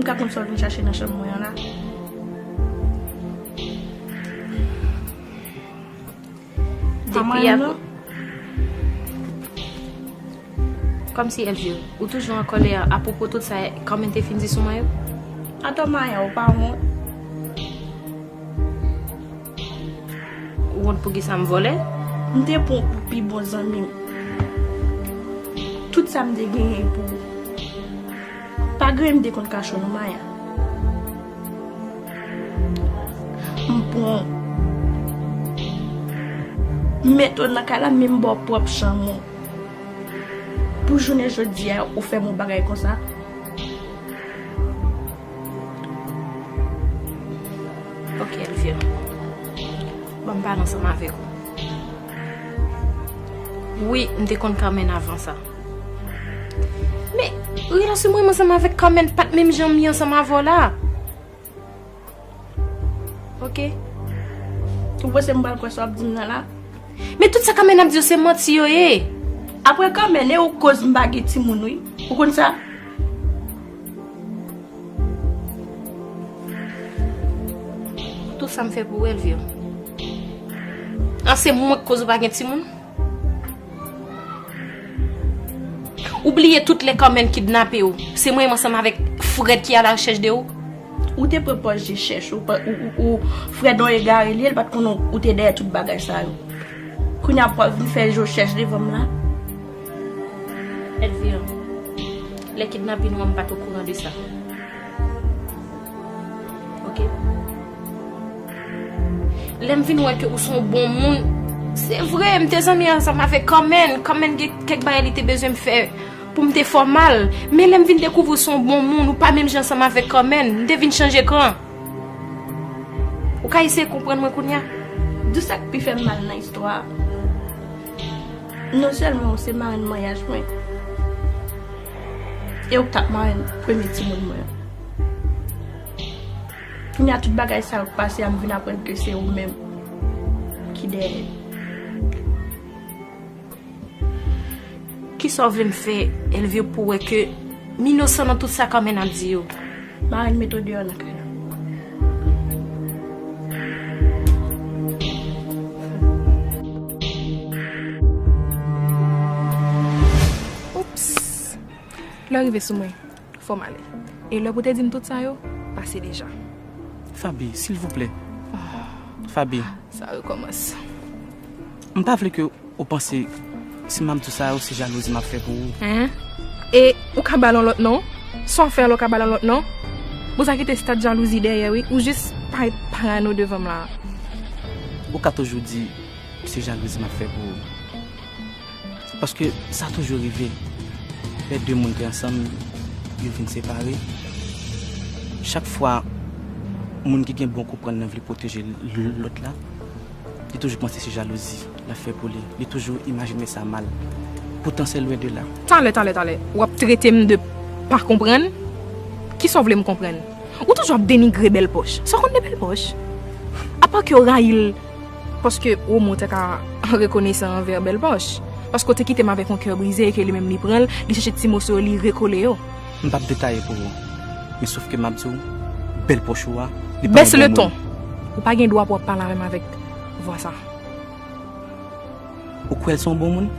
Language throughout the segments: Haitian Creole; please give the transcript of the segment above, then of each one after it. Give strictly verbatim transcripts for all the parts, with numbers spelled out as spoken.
M ka konn sa w vin chache nan chanm mwen an la. Depi ap... Kòmsi Elvire, ou toujou an kòlè apwopo tout sa Carmen te fin di sou mwen yo? Atò Maya, ou pa wont? Ou wont poukisa m vòlè? M te pran w pou pi bon zanmi m. Tout sa m te genyen pou ou. Pa gen m te konn kache w non Maya. M pran w. M mete w nan kay la, men m ba w pwòp chanm ou. Pou jounen jodi a, ou fè m yon bagay konsa? Ok, Elvire. Ban m pale ansanm avèk ou. Wi, m te konn Carmen avan sa. Men, relasyon mwen ansanm avèk Carmen pa t menm jan m ye ansanm avè w la. Ok. Ou panse m pral kwè sa w ap di m nan la? Men tout sa Carmen ap di yo se manti yo ye. Apre Carmen, e ou k koz m pa gen timoun wi. Ou konn sa? Tout sa m fè pou ou, Elvire. An se mwen k koz ou pa gen timoun? Ou bliye tout lè Carmen kidnape w, se mwen menm ansanm avèk Fred ki alarechèch de ou? Ou te pran pòz je chèch ou, ou, ou, ou Fred yon egare li ye, li pa t konnen ou te dèyè tout bagay sa yo. Kounye a pou w ap vin fè je w chèch devan m la. Elvire, lè kidnapin ou an m pa t okouran de sa. Ok. Lè m vin wè ke ou se yon bon moun, se vre, m te zanmi ansanm avèk Carmen. Carmen gen kèk bagay li te bezwen m fè pou m te fè w mal. Men lè m vin dekouvri ou se yon bon moun, ou pa menm jan ansanm avèk Carmen, m te vin chanje kan. Ou ka eseye konprann mwen kounye a? Di sa k pi fè m mal nan istwa a. Non sèlman ou se marenn maryaj mwen, e ou k t ap marenn premye timoun mwen an. Kounye a tout bagay sa yo k pase a, m vin aprann ke se ou menm ki dèyè. Kisa w vle m fè, Elvire, pou w wè ke m inosan nan tout sa Carmen ap di yo? Marenn mete w deyò nan kay la. Oups! Lè rive sou mwen, fò m ale. E lè pou te di m tout sa yo, pase deja. Faby, silvouplè. Faby. Sa rekòmanse. M pa vle ke ou panse si m ap di w sa yo, se jalouzi m ap fè pou ou. Hein? E ou ka ba l yon lòt non? Sa w fè a la, ou ka ba l yon lòt non? Bon, sa kite stad jalouzi dèyè, wi. Ou jis parèt parano devan m la. Ou ka toujou di se jalouzi m ap fè pou ou. Paske sa toujou rive. Lè de moun te ansanm, yo vin separe. Chak fwa, moun ki gen bon konprann nan vle pwoteje l-, lòt la, li toujou panse se jalouzi l ap fè pou li. Li toujou imajine sa mal. Poutan se lwen de la. Talè, talè, talè. W ap trete m de pa konprann? Kisa w vle m konprann? Ou toujou ap denigre Bèl Pòch. Sa w konn de Bèl Pòch? Apa ke w rayi l paske ou montre ka rekonesan anvè Bèl Pòch. Paske w te kite m avèk yon kè brize e ke li menm li pran l, li chèche ti moso yo, li rekole yo. M p ap detaye pou ou. Men sòf ke m ap di w, Bèl Pòch ou a, li pa yon bon moun. Baisse le ton. Ou pa gen dwa pou w ap pale avè m avèk vwa sa. Ou kwè l se yon bon moun?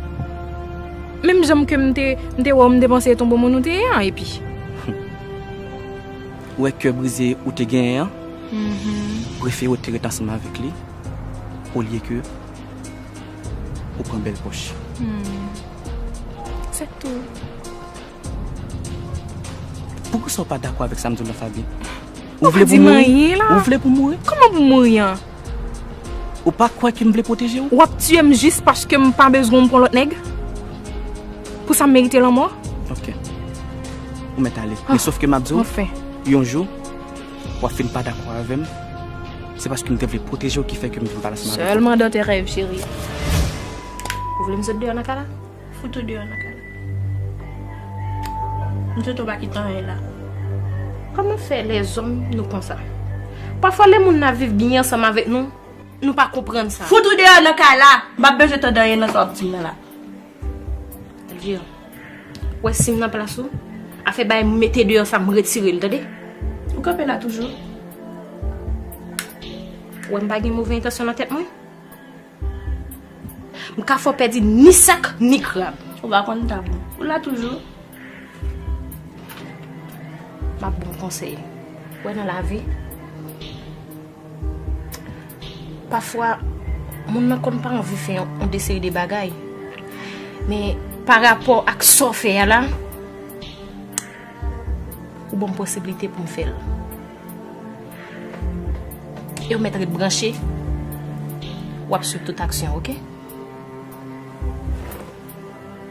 Menm jan ke m te, m te wè w, m te panse se yon bon moun ou te ye a, epi. Ou wè kè brize ou te genyen an? Mhm. Prefere w te ret ansanm avèk li, olye ke ou pran Bèl Pòch. Hmm. Se tou. Poukisa w pa dakò avèk sa m di w la, Faby? Ou vle pou m mouri? Ou vle pou m mouri? Kòman pou m mouri an? Ou pa kwè ke m vle pwoteje w? W ap tiye m jis paske m pa bezwen w, m pran lòt nèg? Pou sa m merite lanmò? Ok. Ou mèt ale. Men sòf ke m ap di w, yon jou, w ap fin pa dakò avè m. Se paske m te vle pwoteje w ki fè ke m vin pale ansanm avèk ou. Sèlman dans tes rêves, chérie. Ou vle m sot deyò nan kay la? Fout ou deyò nan kay la. M swete w pa kite anyen la. Kòman fè lèzòm nou konsa? Pafwa lè moun nan ap viv byen ansanm avèk nou, nou pa konprann sa. Fout ou deyò nan kay la! M p ap bezwen tande anyen nan sa w ap di m nan la. Elvire, w wè si m nan plas ou, afè bay mete deyò sa m retire l, tande? Ou kanpe la toujou? Ou wè m pa gen move entansyon nan tèt mwen? M ka fè w pèdi ni sak, ni krab. Ou pa konn tab. Ou la toujou. M ap ba w konsèy. Ou wè nan lavi, pafwa, moun nan konn pa anvi fè yon, yon de seri de bagay. Men, pa rapò ak sa w fè a la, ou ban m posiblite pou m fè l. E w mèt ret branche, w ap swiv tout aksyon, oke?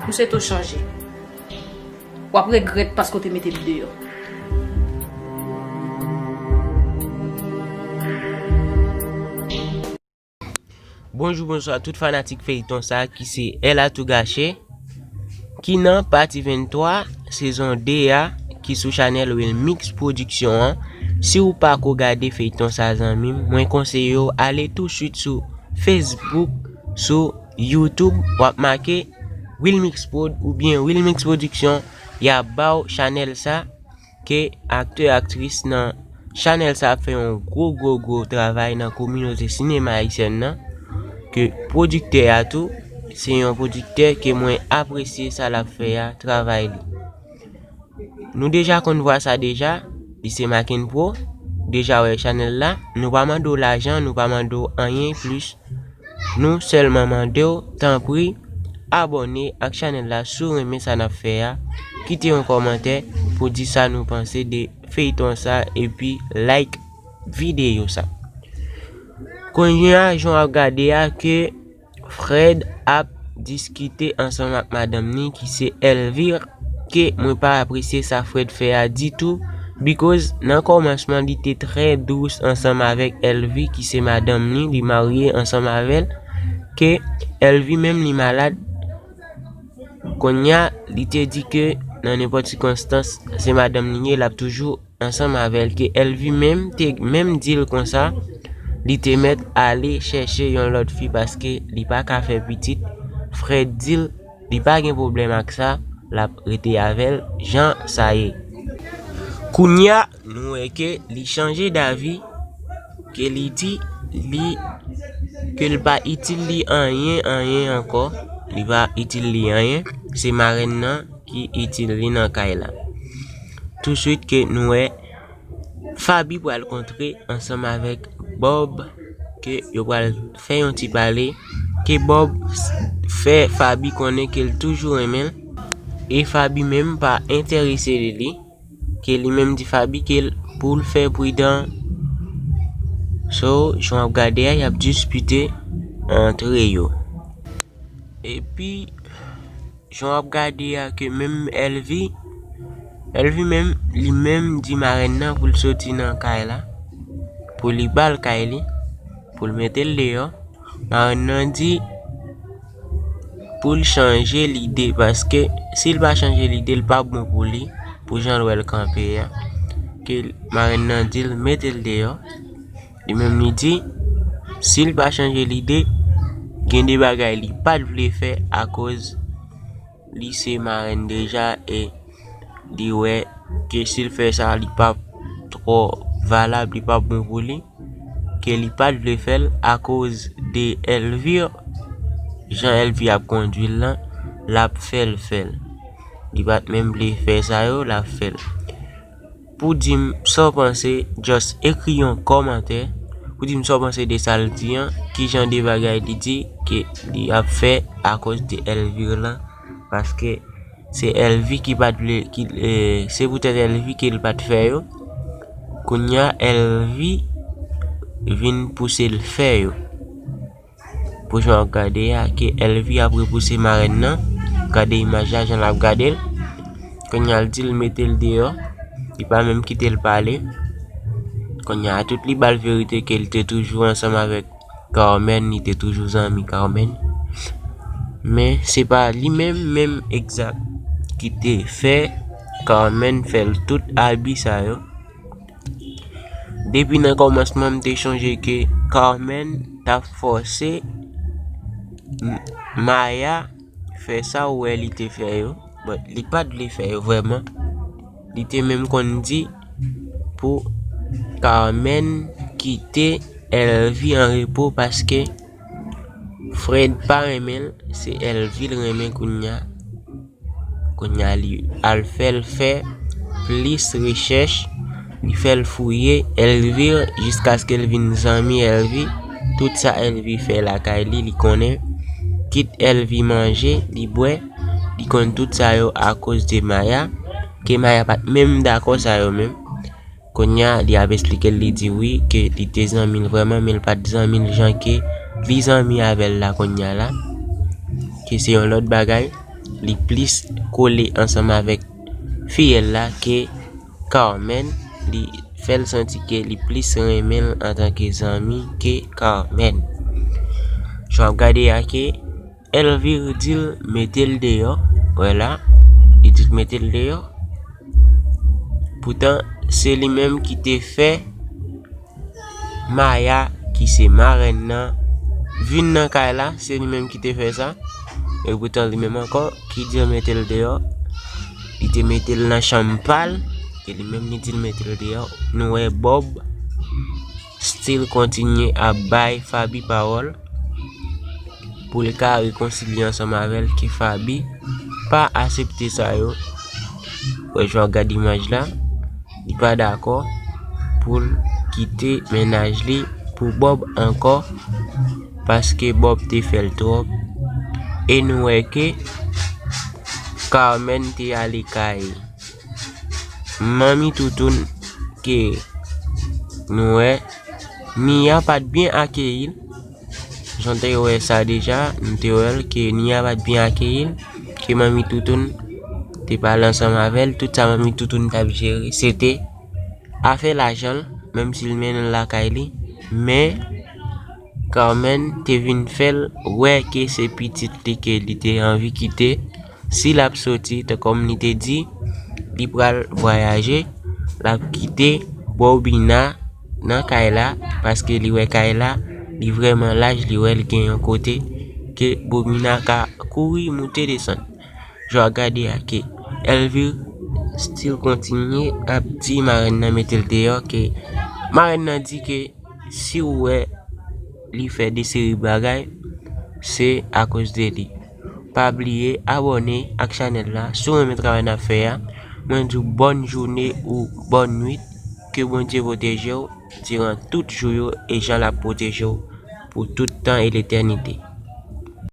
M swete w chanje. W ap regrèt paske w te mete l deyò. Bonjou, bonswa tout fanatik feyton sa ki se Ella Tougache, ki nan pati venntwa sezon de a, ki sou chanèl Wilmix Production an. Si w pako gade feyton sa, zanmi m, mwen konseye w ale touswit sou Facebook, sou YouTube, w ap make Wilmix Prod oubyen Wilmix Production, y ap ba w chanèl sa, ke aktè, aktris nan chanèl sa ap fè yon gwo, gwo, gwo travay nan kominote sinema ayisyèn nan, ke pwodiktè a tou, se yon pwodiktè ke mwen apresye sa l ap fè a, travay li. Nou deja konn vwa sa deja, li se Macken Pro, deja wè chanèl la, nou pa mande w lajan, nou pa mande w anyen plis. Nou sèlman mande w, tanpri, abòne ak chanèl la si w renmen sa n ap fè a, kite yon kòmantè pou di sa nou panse de feyton sa, epi like videyo sa. Kounye a, jan w ap gade a, ke Fred ap diskite ansanm ak madanm ni ki se Elvire, ke mwen pa apresye sa Fred fè a ditou, because nan kòmansman li te trè dous ansanm avèk Elvie ki se madanm ni, li marye ansanm avè l, ke Elvie menm li malad. Kounye a, li te di ke nan nenpòt sikonstans, se madanm ni ye, l ap toujou ansanm avè l, ke Elvie menm te menm di l konsa, li te mèt ale chèche yon lòt fi paske li pa ka fè pitit. Fred di l, li pa gen pwoblèm ak sa, l ap rete avè l jan sa ye. Kounye a, nou wè ke li chanje davi, ke li di li, ke l pa itil li anyen, anyen ankò, li pa itil li anyen, se marèn nan ki itil li nan kay la. Touswit ke nou wè Faby pral kontre ansanm avèk Bob, ke yo pral fè yon ti pale, ke Bob s-, fè Faby konnen ke l toujou renmen l, e Faby menm pa enterese de li, ke li menm di Faby ke l, pou l fè pridan. So, jan w ap gade a, y ap dispite antre yo. Epi, jan w ap gade a ke menm Elvie, Elvie menm, li menm di marèn nan pou l soti nan kay la, pou li ba l kay li, pou l mete l deyò. Marèn nan di pou l chanje lide, paske si l pa chanje lide, l pa bon pou li, pou jan l wè l kanpe a. Ke marèn nan di l mete l deyò. Li menm li di, si l pa chanje lide, gen de bagay li pa t vle fè akoz li se marèn deja e li wè ke si l fè sa, li p ap twò valab, li p ap bon pou li, ke li pa t vle fè l akoz de Elvire, jan Elvire ap kondui l lan, l ap fè l fè l. Li pa t menm vle fè sa yo, l ap fè l. Pou di m sa w panse, just ekri yon kòmantè pou di m sa w panse de sa l di an, ki jan de bagay li di ke li ap fè akoz de Elvire lan, paske se Elvie ki pa t vle, ki, eh, se poutèt Elvie ke l pa t fè yo. Kounye a, Elvie vin pouse l fè yo. Pou jan w ap gade a, ke Elvie ap repouse marèn nan. Gade imaj la, jan l ap gade l. Kounye a, l di l mete l deyò. Li pa menm kite l pale. Kounye a, tout li ba l verite ke li te toujou ansanm avèk Carmen, li te toujou zanmi Carmen. Men, se pa li menm, menm egzak ki te fè Carmen fè l tout abi sa yo. Depi nan kòmansman, m te chonje ke Carmen t ap fòse M-, Maya fè sa w wè li te fè yo. But li pa t vle fè yo vrèman. Li te menm konn di pou Carmen kite Elvie an repo paske Fred pa renmen l, se Elvie l renmen kounye a. Kounye a li al fè l fè plis rechèch, li fè l fouye Elvie jiskaske l vin zanmi Elvie. Tout sa Elvie fè lakay li, li konnen. Kit Elvie manje, li bwè, li konn tout sa yo akoz de Maya, ke Maya pa t menm dakò sa yo menm. Kounye a, li ap esplike l, li di wi, ke li te zanmi l vrèman, men l pa t zanmi l jan ke li zanmi avè l la kounye a la. Ke se yon lòt bagay, li plis kole ansanm avèk fiyèl la ke Carmen, li fè l santi ke li plis renmen l antanke zanmi ke Carmen. Jan w ap gade a ke Elvire di l mete l deyò, wè la, li di l mete l deyò. Poutan, se li menm ki te fè Maya, ki se marèn nan, vin nan kay la, se li menm ki te fè sa. E poutan, li menm ankò, ki di l mete l deyò, li te mete l nan chanm pa l, e li menm li di l mete l deyò. Nou wè Bob still kontinye ap bay Faby pawòl pou l ka rekonsilye ansanm avè l, ke Faby pa aksepte sa yo. Wè, jan w gade imaj la, li pa dakò pou l kite mennaj li pou Bob ankò, paske Bob te fè l twòp. E nou wè ke Carmen te ale kay Manmi Toutoun, ke nou wè Nia pa t byen akeyi l. Jan te wè sa deja, nou te wè l ke Nia pa t byen akeyi l, ke Manmi Toutoun te pale ansanm avè l, tout sa Manmi Toutoun t ap jere, se te afè lajan l, menm si l mennen l lakay li, men Carmen te vin fè l wè ke se pitit li ke li te anvi kite. Si l ap soti, tan kòm li te di, li pral vwayaje, l ap kite Bobina nan kay la, paske li wè kay la, li vrèman laj, li wè l gen yon kote ke Bobina ka kouri moute desann. Jan w ap gade a ke Elvire still kontinye ap di marèn nan mete l deyò, ke marèn nan di ke si w wè li fè de seri bagay, se akoz de li. Pa bliye abòne ak chanèl la si w renmen travay n ap fè a. Mwen di w bòn jounen ou bòn nwit, ke Bondye pwoteje w diran tout jou yo e jan l ap pwoteje w pou tout tan e letènite.